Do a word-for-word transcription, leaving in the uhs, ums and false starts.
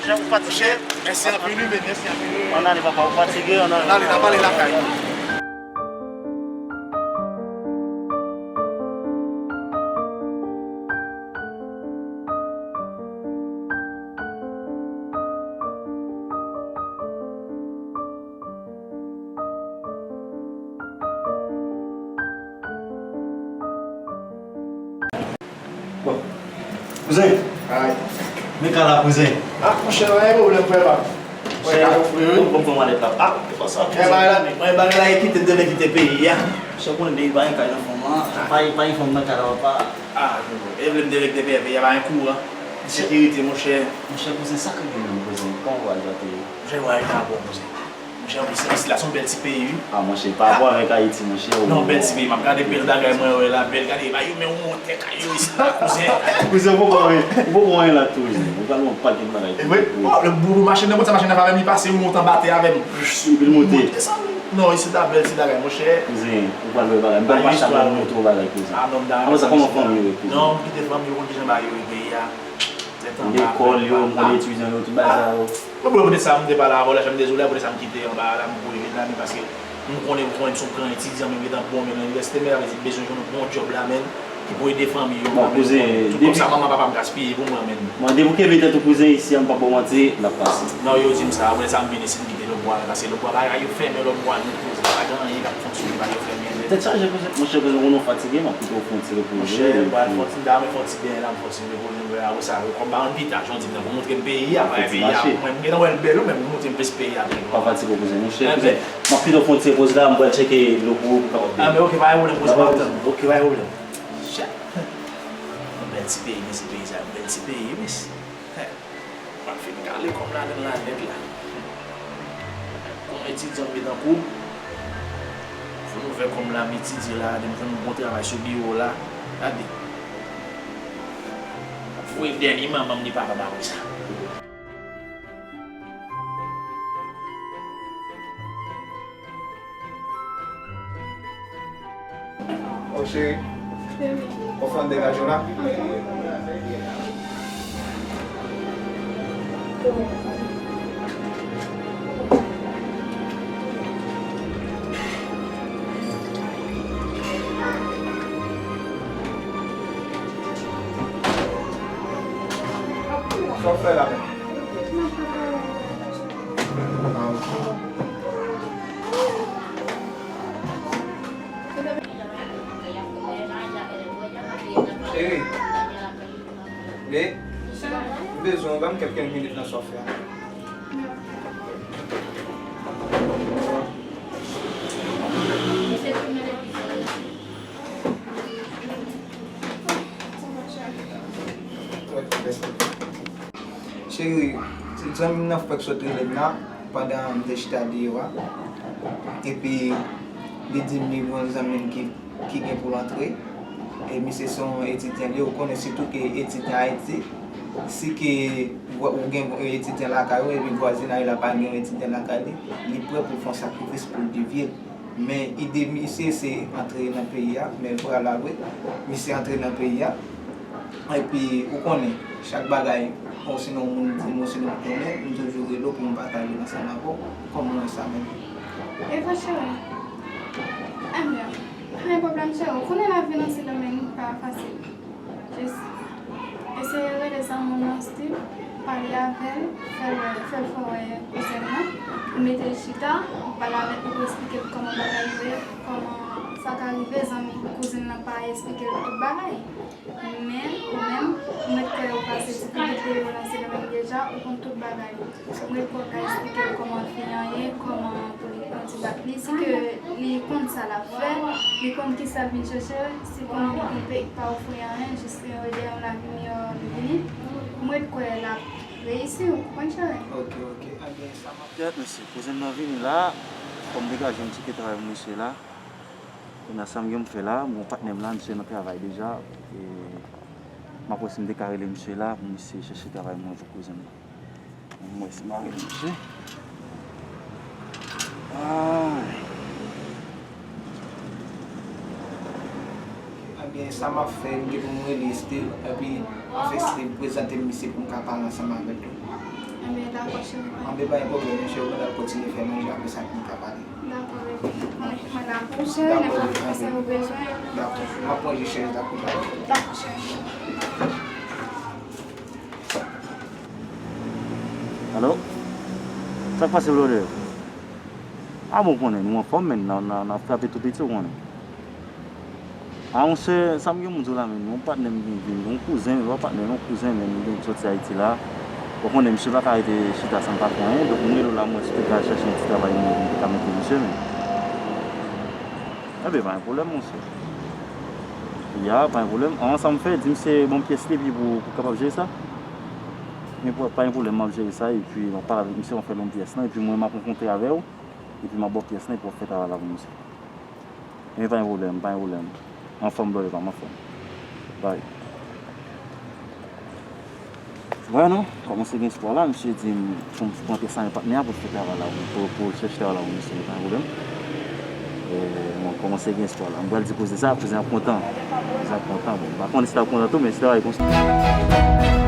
Monchè, mèsi anpil wi, men mèsi anpil wi. Ann ale papa, ou fatige, ann ale. Ann ale, n a pale lakay. Bon. Kouzen. Ay. Men ka la, kouzen. Ah, monchè, pa gen pwoblèm, frè pa. Mwen ka ofri, wi. Bon, bon, bon, malèt la. Ah, e pa sa. E bagay la, mwen bagay la, e kite m te vle kite peyi a. Monchè, konnen depi pa gen kay nan fanm an, pa, pa gen fanm nan kay la, papa. Ah, e vle m te vle kite peyi a, peyi a pa gen kouran. Ensekirite, monchè. Monchè, kouzen, sa k rive menm, kouzen? Kòman vwayaj la te ye? Monchè, vwayaj la bon, kouzen. Monchè, wi, se, isit la se yon bèl ti peyi, wi. Ah, monchè, pa rapò avèk Ayiti, monchè. Non, bèl ti peyi, m ap gade bèl bagay mwen wè la, bèl, gade, ba yo men yon montè kay yo isit la, kouzen. Kouzen, ou poko wè, ou poko wè anyen la tou, kouzen. Ou pral wè yon pakèt bagay ki pou. Bon, lè boulou machin nan, konsa machin nan pa menm li pase, yon mont anba tè avè m. Epi l monte. Monte sa, wi. Non, isit la bèl ti bagay, monchè. Kouzen, ou pral wè bagay. M pral mache avè w, montre w bagay, kouzen. Ah, non, m ta renmen sa, kouzen. Kòman fanmi w ye, kouzen? Non, m kite fanmi, ou konn kijan bagay yo ye peyi a. Lekòl yo, m konn etidyan yo, tout bagay sa yo. Mwen, bon, poutèt sa, m te pale avè w la, jan m dezole, poutèt sa, m kite anba a la, m voye vin la, men paske m konnen, m konnen m se yon gran etidyan, men m gentan bon, men nan inivèsite, men sa vle di, m bezwen jwenn yon bon djòb la, men, ki pou ede fanmi yo. Bon, kouzen, depi kòb sa manman, papa m gaspiye pou mwen, men. Bon, depi w kenbe tèt ou, kouzen, isi a, m p ap ba w manti, n ap pase. Non, yo di m sa, poutèt sa, m vin isi, m kite lòtbò a, paske lòtbò a, bagay yo fèmen, lòtbò a, nèt, kouzen, pa gen anyen k ap fonksyone, bagay yo fèmen nèt. Tèt chaje, kouzen. Monchè, kouzen, ou fè m fatige, m ap kite w fè yon ti repoze. Monchè, m pral fè yon ti, m ta renmen fè yon ti benyen la, m fè yon ti repoze. Apre sa, yo konn ba m pita, jan w di m nan, pou montre m peyi a, pa peyi a. Mwen, m gentan wè l bèl, wi, men pou montre m plis peyi a. Pa fatige, kouzen. Monchè, kouzen, m ap kite w fè yon ti repoze la, m pral tcheke dlo pou ou, pou w kapab beni. Ah, men oke, pa gen pwoblèm, kouzen, m ap tann. Oke, pa gen pwoblèm. Chè. Yon bèl ti peyi, men se peyi sa, yon bèl ti peyi, wi. M ap fin kale kòm ladann la nèt la. Kòm etidyan m gentan koub. Fò nou fè kòm la, m etidye la, gade m jwenn yon bon travay sou biwo la. Gade. Voye dènye manman m ni papa m apre sa. Oh, cheri. Cheri. Ou fè degaje w la? Sa w fè la menm? Ah, ok. Cheri, men, m bezwen w, ban m kèk minit nan sa w fè a. Cheri, se zanmi m nan fèk sot rele m la pandan m te chita deyò a. Epi li di m li gen yon zanmi m ki, ki gen pou l antre. E misye se yon etidyan li ye, ou konnen sitou ke etidyan Ayiti, si ke ou gen etidyan lakay ou epi vwazinay la pa gen yon etidyan lakay li, li prè pou l fè yon sakrifis pou l devye l. Men ide misye se antre nan peyi a, men vwala vre, misye antre nan peyi a. Epi, ou konnen, chak bagay, osinon yon moun di m, osinon m konnen, m toujou rele w pou m pataje l ansanm avè w. Kòman w wè sa menm? Eva cheri, anben, pa gen pwoblèm cheri, ou konnen lavi nan Sendomeng pa fasil. Jis eseye rele zanmi w nan still, pale avè l, fè l, fè l fè w wè kouzen l nan, ou mete l chita, ou pale avè l, ou eksplike l kòman bagay yo ye, kòman sa ka rive zanmi kouzin lan pa eksplike l tout bagay. Men, ou menm, ou mèt kwè ou pase difikilte yo nan Sendomeng deja, ou konn tout bagay. Mwen kwè w ka eksplike l kòman fi an ye, kòman pou li pran ti bak li, si ke li konn sa l ap fè, li konn kisa l vin chèche, si konnen li gen peyi k pa ofri anyen, jis yon ide yon lavi miyò li vini. Mwen kwè l ap reyisi, ou konprann cheri? Ok, ok. Ebyen, sa m ap... Kèt, mesye, kouzen m nan vini la, fò m degaje yon ti ke travay pou mesye la. Kounye a sa m gen pou m fè la, m gen yon patnè m la, misye nan travay deja, e m ap wè si m te ka rele misye la, pou misye chèche travay mwen pou kouzen m. M wè si m a rele misye. Ay. Ebyen, sa m ap fè, m gen pou m rele Steve, epi m ap fè Steve prezante m misye pou m ka pale ansanm avè l tou. Enben, dakò, cheri. Anben, pa gen pwoblèm, mesye, ou mande al kontinye fè manje, apre sa, nou ka pale. Dakò, bebe. Mwen, mwen la pou cheri, nenpòt sa ou bezwen. Dakò. M ap pran jis cheri, dakò. Dakò, cheri. Alo? Sa k pase, blòdè? A bon, konnen nou anfòm, men n ap frape tou piti, ou konnen. A, monchè, sa m gen pou m di w la, men yon patnè m gen vin, yon kouzen, yon patnè, yon kouzen, men m gen soti Ayiti la. Ou konnen, misye pa ka rete chita san l pa fè anyen, donk m rele w la, mwen si w te ka chèche yon ti travay, mwen te ka mete misye, men. Enben, pa gen pwoblèm, monchè. Ya, pa gen pwoblèm. An, sa m fè, di misye ban m pyès li, epi pou, pou kapab jere sa. Men pa gen pwoblèm, m ap jere sa, epi m ap pale avèk misye, m ap fè l yon pyès lan, epi mwen, m ap rankontre avè w, epi m ap ba w pyès lan, epi w ap fè travay la pou misye. Men pa gen pwoblèm, pa gen pwoblèm. Anfòm, blòdè pa m, anfòm. Bay. Wè non, kòmanse gen espwa la, misye di m pou m pran pyès la men patnè a pou l fè travay la, pou, pou l chèche travay la pou misye, men pa gen pwoblèm. E, bon, kòmanse gen espwa la. M pral di kouzen sa, kouzen ap kontan. Kouzen ap kontan, bon, m pa konnen si l ap kontan tou, men si travay konsa.